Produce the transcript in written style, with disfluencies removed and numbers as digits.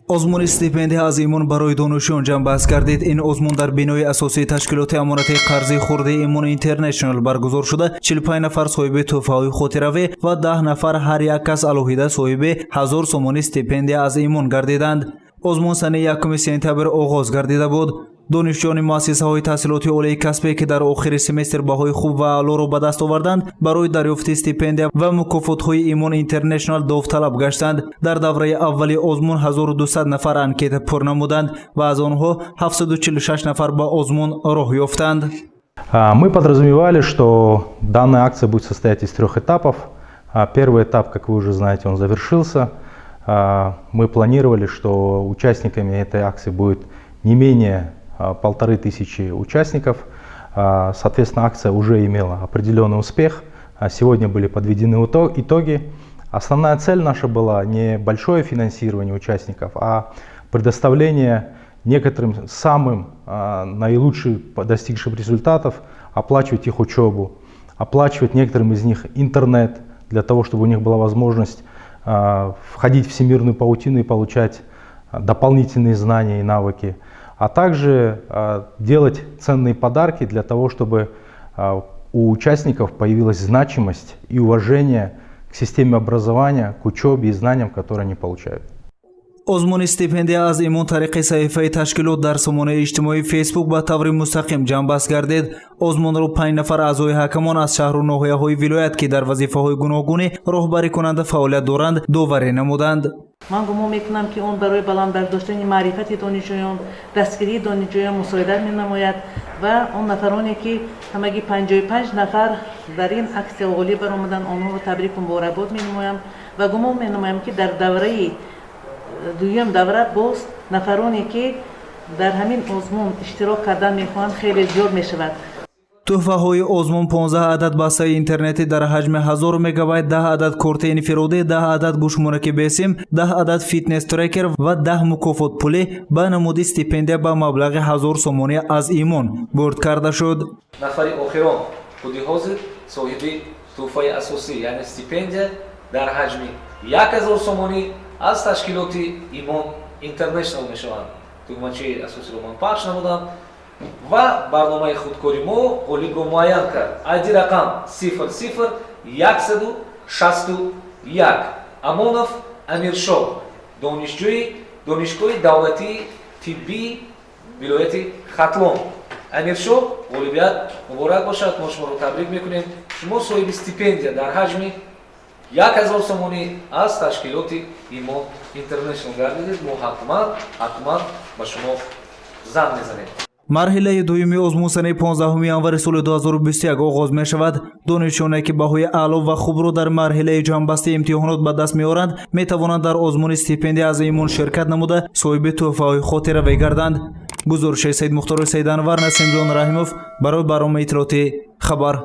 Озмуни стипендия аз Имон барои донишҷӯён ҷамъбаст гардид. Ин озмун дар бинои асосии ташкилоти амонати қарзи хурди Имон Интернешнл баргузор шуда, 45 нафар соҳиби тӯҳфаҳои хотиравӣ ва 10 нафар, ҳар як кас алоҳида, соҳиби 1000 сомонӣ стипендия аз Имон гардиданд. Озмун санаи 1 сентябр оғоз гардида буд. Донишҷӯёни муассисаҳои таҳсилоти олии касбе, ки дар охири семестр баҳои хуб ва аълоро ба даст оварданд, барои дарёфти стипендия ва мукофотҳои Имон Интернешнал довталаб гаштанд. Дар давраи аввали озмун 1200 нафар анкета пур намуданд ва аз онҳо 746 нафар ба озмун роҳ ёфтанд. Мы подразумевали, что данная акция будет состоять из трех этапов. Первый этап, как вы уже знаете, он завершился. Мы планировали, что участниками этой акции будет не менее 1500 участников. Соответственно, акция уже имела определенный успех. Сегодня были подведены итоги. Основная цель наша была не большое финансирование участников, а предоставление некоторым самым наилучшим достигшим результатов оплачивать их учебу, оплачивать некоторым из них интернет, для того, чтобы у них была возможность входить в всемирную паутину и получать дополнительные знания и навыки, а также делать ценные подарки для того, чтобы у участников появилась значимость и уважение к системе образования, к учебе и знаниям, которые они получают. Озмуни стипендия аз Имон тариқи саҳифаи ташкилот дар сомонаи иҷтимоии Фейсбук ба таври мустақим ҷамъбаст гардид. Озмунро панҷ нафар аъзои ҳакамон аз шаҳру ноҳияҳои вилоят, ки дар вазифаҳои гуногуни роҳбарикунанда фаъолият доранд, доварӣ намуданд. Ман гумон мекунам, ки он барои баланд бардоштани маърифати донишҷӯён, дастгирии донишҷӯён мусоидат менамояд ва он нафароне, ки ҳамагӣ 55 нафар дар ин аксия ғолиб баромаданд, онҳоро табрику муборакбод менамоям ва гумон менамоям, ки дар давраи дуюм давра боз нафароне, ки дар ҳамин озмун иштирок кардан мехоҳанд, хеле зиёд мешавад. Тӯҳфаҳои озмун 15 адад бастаи интернетӣ дар ҳаҷми 1000 мегабайт, 10 адад корти инфиродӣ, 10 адад гӯшмонаки бесим, 10 адад фитнес трекер ва 10 мукофот пулӣ ба намуди стипендия ба маблағи 1000 сомонӣ аз Имон бурд карда шуд. Нафари охирон худи ҳозир соҳиби тӯҳфаи асосӣ, яъне стипендия дар ҳаҷми 1000 сомонӣ аз ташкилоти Имон Интернешнал мешаванд. Тугмачаи асосиро ман пахш намудам ва барномаи худкори мо ғолибро муайян кард. Айди рақам 00161, Амонов Амиршоҳ, донишҷӯи Донишгоҳи давлатии тиббии вилояти Хатлон. Амиршоҳ, ғолибият муборак бошад, мо шуморо табрик мекунем. Шумо соҳиби стипендия дар ҳаҷми 1000 сомонӣ аз ташкилоти Имон Интернешнал гардидед. Мо ҳатман, ҳатман ба шумо занг мезанем. Марҳилаи дуюми озмун санаи 15 январи соли 2021 оғоз мешавад. Донишҷӯёне, ки баҳои аъло ва хубро дар марҳилаи ҷамъбасти имтиҳонот ба даст меоранд, метавонанд дар озмуни стипендия аз Имон ширкат намуда, соҳиби тӯҳфаҳои хотиравӣ гарданд. Гузориши Саидмухтори Саиданвар, Насимҷон Раҳимов барои барномаи иттилоотии «Хабар».